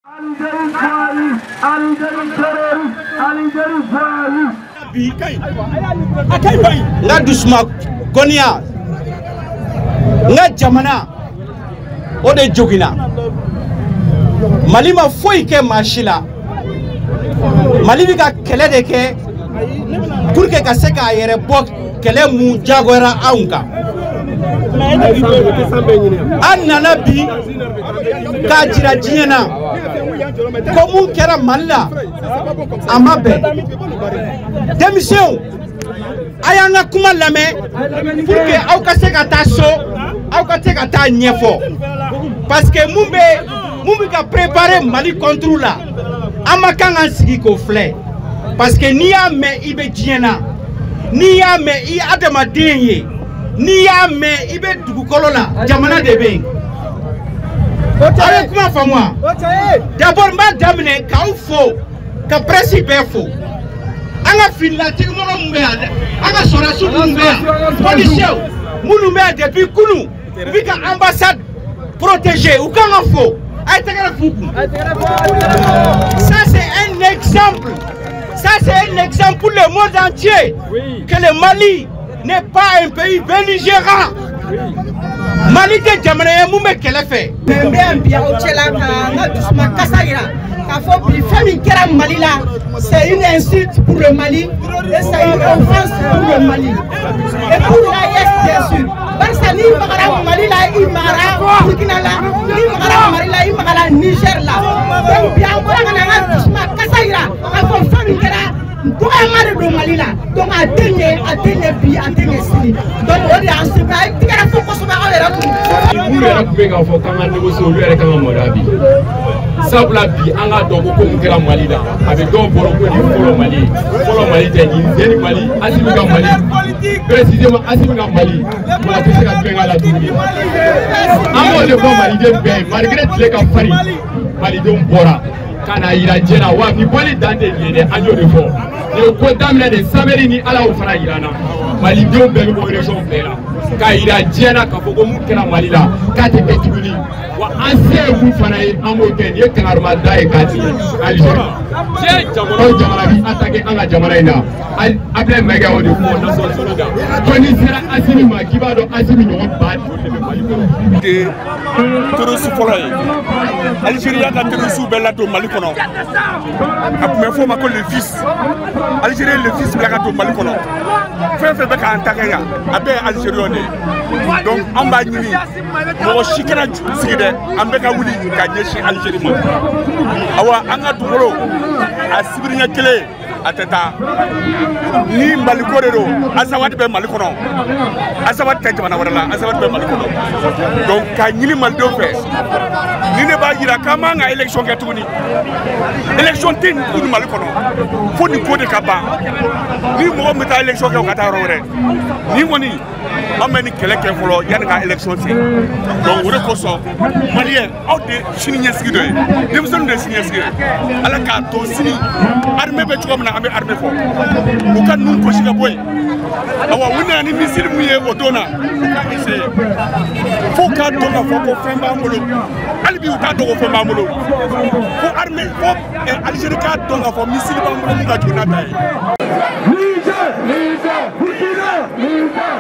Bi a ka ɲi n ka dusuma gɔniya n ka jamana o de joginna. Mali ma foyi kɛ maa si la. Mali bɛ ka kɛlɛ de kɛ pour que ka se k'a yɛrɛ bɔ kɛlɛ mun jagoyara anw kan. An nana bi k'a jira diɲɛ na ko mun kɛra Mali la a ma bɛn. Denmisɛnw, a y'an ka kuma lamɛn pour que aw ka se ka taa so, aw ka se ka taa ɲɛfɔ, parce que mun bɛ ka préparer Mali contre la, an ma kan k'an sigi k'o filɛ, parce que n'i y'a mɛn i bɛ diɲɛ na, n'i y'a mɛn i ye adamaden ye, n'i y'a mɛn i bɛ dugukolo la, jamana de bɛ yen. Aw ye kuma faamu wa? D'abord n b'a daminɛ k'aw fo, ka presse bɛɛ fo. An ka finilatigi mɔgɔ minnu bɛ yan dɛ, an ka sɔrɔdasiw minnu bɛ yan, policiers minnu bɛ yan depuis kunun, u bɛ ka ambassade protéger, u kan ka fo. A ye tɛgɛrɛ f'u kun. Ça c'est un exemple. Ça c'est un exemple pour le monde entier que le Mali n'est pas un pays belligérant. Mali tɛ jamana ye mun bɛ kɛlɛ fɛ. N bɛ yan bi aw cɛla ka n ka dusuma kasa yira k'a fɔ bi fɛn min kɛra Mali la, c'est une insulte pour le Mali et c'est une offense pour le Mali et pour l'AES bien sûr. Barisa n'i magara Mali la, i magara Burkina la, n'i magara Mali la, i magara Niger la. Donc bi an bɔra ka na an ka dusuma kasa yira k'a fɔ fɛn min kɛra dɔgɔyama de don Mali la. Donc a tɛ ɲɛ, a tɛ ɲɛ bi, a tɛ ɲɛ sini. Donc o de y'an se a ye tigɛrɛ fɔ kosɛbɛ aw yɛrɛ kun. Minnu yɛrɛ tun bɛ k'a fɔ k'an ka négocier, olu yɛrɛ kan ka maloya bi. Sabula bi an k'a dɔn ko ko min kɛra Mali la, a bɛ dɔw bolo ko nin ye fɔlɔ Mali ye. Fɔlɔ Mali tɛ nin sen ni Mali, Assimi ka Mali, précisément Assimi ka Mali, mɔgɔ tɛ se ka tulonkɛ a la tuguni. An b'o de fɔ Maliden bɛɛ ye, malgré tile ka farin, Malidenw bɔra ka na yira diɲɛ na wa bi bɔli dan tɛ nin ye dɛ, an y'o de fɔ. Nin ye ko daminɛ de, samedi ni Ala y'o fana yira an na, Malidenw bɛɛ bɛ bɔ région bɛɛ la k'a yira diɲɛ na k'a fɔ ko mun kɛra Mali la k'a tɛ kɛ tuguni. Wa an se ye mun fana ye, an b'o kɛ. Nin ye kangarimada ye k'a di Algérie. O jamana bi attaqué an ka jamana in na. Abdoulaye Maïga y'o de fɔ Nations Unies kan ko n'i sera Assimi ma, k'i b'a dɔn Assimi ɲɔgɔn ba joli de bɛ Mali kɔnɔ. Terroriste fɔlɔ ye Algérie y'a ka terroriste bɛɛ ladon Mali kɔnɔ. A tun bɛ fɔ o ma ko le fils. Algérie le fils bila ka don Mali kɔnɔ. Fɛn fɛn bɛ k'an ta kɛ yan, a bɛɛ ye Algériens de ye. Donc an b'a ɲini mɔgɔ si kana sigi dɛ, an bɛɛ ka wuli ka ɲɛsin Algérie ma. Awa an ka dugukolo a sibiri ɲɛ kelen a tɛ taa. Ni Mali ko de don, Azawadi bɛ Mali kɔnɔ. Azawadi tɛ jamana wɛrɛ la, Azawadi bɛ Mali kɔnɔ. Donc k'a ɲini Malidenw fɛ, ni ne b'a yira k'an man ka élection kɛ tuguni. Élection tɛ nin tuguni Mali kɔnɔ. Fo nin ko de ka ban. Ni mɔgɔ min bɛ taa élection kɛ, o ka taa yɔrɔ wɛrɛ. Nin kɔni an bɛ nin kɛlɛ kɛ fɔlɔ yanni ka élection se. Donc o de kosɔn Maliyɛn, aw de sini ɲɛsigi dɔ ye, denmisɛnninw de ye sini ɲɛsigi ye. Ala k'a to sini armée bɛ cogo min na, an bɛ armée fɔ u ka ninnu gosi ka bɔ yen. Awa u nana ni missile mun ye o don na, u ka essayer fo k'a dɔn k'a fɔ ko fɛn b'an bolo. Hali bi u t'a dɔn ko fɛn b'an bolo. Fo armée, fo Algérie k'a dɔn k'a fɔ missile b'an bolo mun ka jugu n'a ta ye. Niger, Niger, Burkina, Niger.